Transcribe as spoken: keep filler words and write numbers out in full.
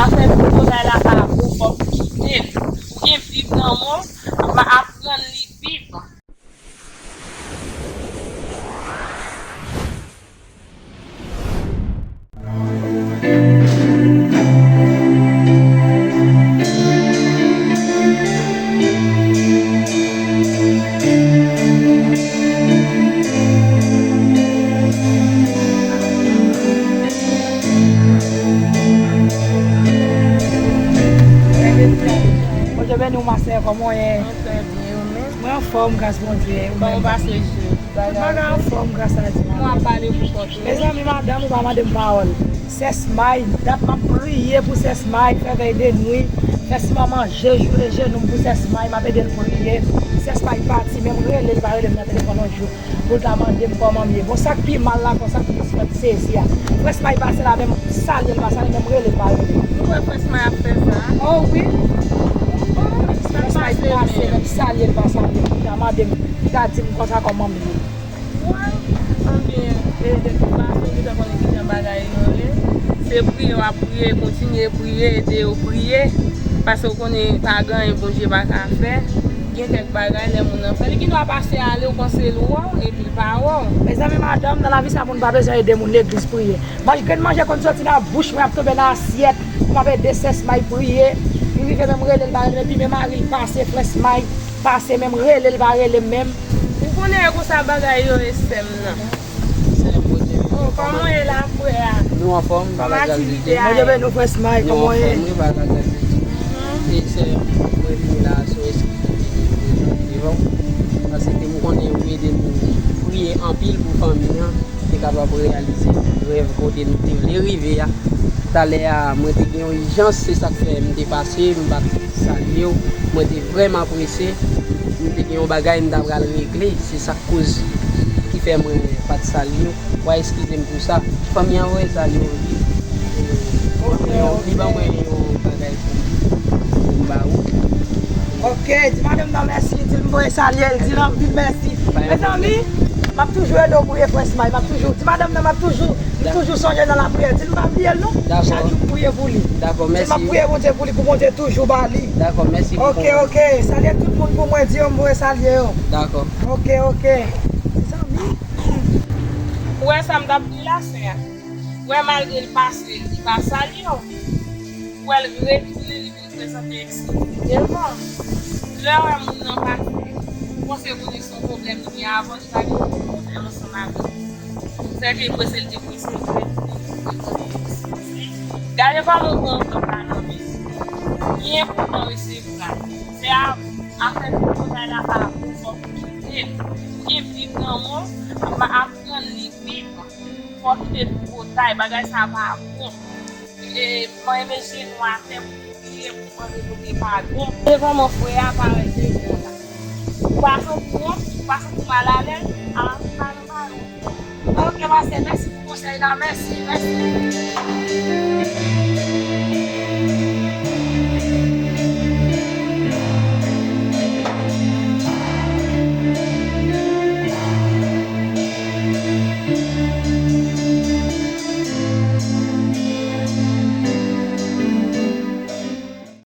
Afè tripotay la pa bon, fòk ou kite l. Ou gen viv nan men w, aprann li viv. Bondye beni w, ma sè, kòman w ye? Mwen trè byen, ou menm? Mwen anfòm, gras Bondye. Ou menm? Kòman w pase jou? Tout bagay anfòm, gras a Dye. Mwen ap pale pou kont ou. Mezanmi, madanm, ou pa mande m pawòl. Sè Smay, dat m ap priye pou Sè Smay, fè vèy de nwi, fè Smay manje, joure jenou m pou Sè Smay, m ap ede l priye. Sè Smay pati, men m rele l, pa rele m nan telefòn yon jou. Pou l ta mande m kòman m ye. Bon, sa k pi mal la, konsa k plis fè m sezi a. Frè Smay pase la, men m salye l pa salye, men m rele l pa rele m. Ou wè Frè Smay ap fè sa? Oh wi. Frè Smay pase, men m salye l pa salye m. Li ta mande m, li ta di m konsa kòman m ye. Woy, anbyen, e, de tout fason, ou gentan konnen kijan bagay yo ye. Se priye w ap priye, kontinye priye, ede yo priye. Paske w konnen pa gen anyen Bondye pa ka fè. Gen kèk bagay, lè moun nan fè, li gendwa pase ale, ou panse l wè w, epi l pa wè w. Mezanmi, madanm, nan lavi sa, moun pa bezwen ede moun legliz priye. Manje, grenn manje konn soti nan bouch mwen, ap tonbe nan asyèt, m ap ede Sè Smay priye. Li rive menm rele l pa rele m, epi men mari l pase, Frè Smay pase, menm rele l pa rele m menm. Ou konnen e konsa bagay yo ye, sè m nan. Sè m, Bondye beni w. Oh, kòman w ye la, frè a? Nou anfòm, pa ka di l piti. Bondye beni w, Frè Smay, kòman w ye? Nou anfòm, wi, pa ka di l piti. Mhm. E sè m, mwen vini la, sou eskizite devan w. Paske m konnen ou ede nou priye anpil pou fanmi an, te kapab reyalize rèv kote nou te vle rive a. Talè a, mwen te gen yon ijans, se sa k fè m te pase, m pa t salye w. Mwen te vrèman prese, m te gen yon bagay m ta pral regle, se sa k koz ki fè mwen pa t salye w. W a eskize m pou sa. Fanmi an voye salye w, wi. Li ban mwen yon bagay pou m ba ou. Ok, di madanm nan mèsi, di l m voye salye l, di l anpil mèsi. Mezanmi, m ap toujou ede w priye, Frè Smay, m ap toujou, di madanm nan m ap toujou, m toujou sonje nan lapriyè, di l m pa bliye l non. Dakò. Chak jou m priye pou li. Dakò, mèsi. Di l m ap priye Bondye pou li, pou Bondye toujou ba li. Dakò, mèsi pou konfyans. Ok, ok, salye tout moun pou mwen, di yo m voye salye yo. Dakò. Ok, ok. Mezanmi. Ou wè sa m t ap di la, sè a? Ou wè, malgre l pase, li pa salye w. Ou wè, l retounen, li vin prezante eskiz li devan. Lè w wè moun nan pase, ou panse konnen se yon pwoblèm li gen avan, li pa gen okenn pwoblèm ansanm avè w. Sèke prese l te prese, li retounen, li prezante eskiz li. Gade kòman ou pran ansanm la nan men. Li enpòtan resevwa. Se a, afè tripotay la pa bon, fòk ou kite l. Ou gen viv nan men w, ap, aprann li viv. Fò w kite tripotay, bagay sa pa bon. E, mwen renmen jenou atè pou priye, pou mande Bondye padon. E kòman frè a parèt devan w la? Ou pa santi wont? Ou pa santi malalèz? A, ou pa nan malalèz. Ok, pastè, mèsi pou konsèy la. Mèsi, mèsi.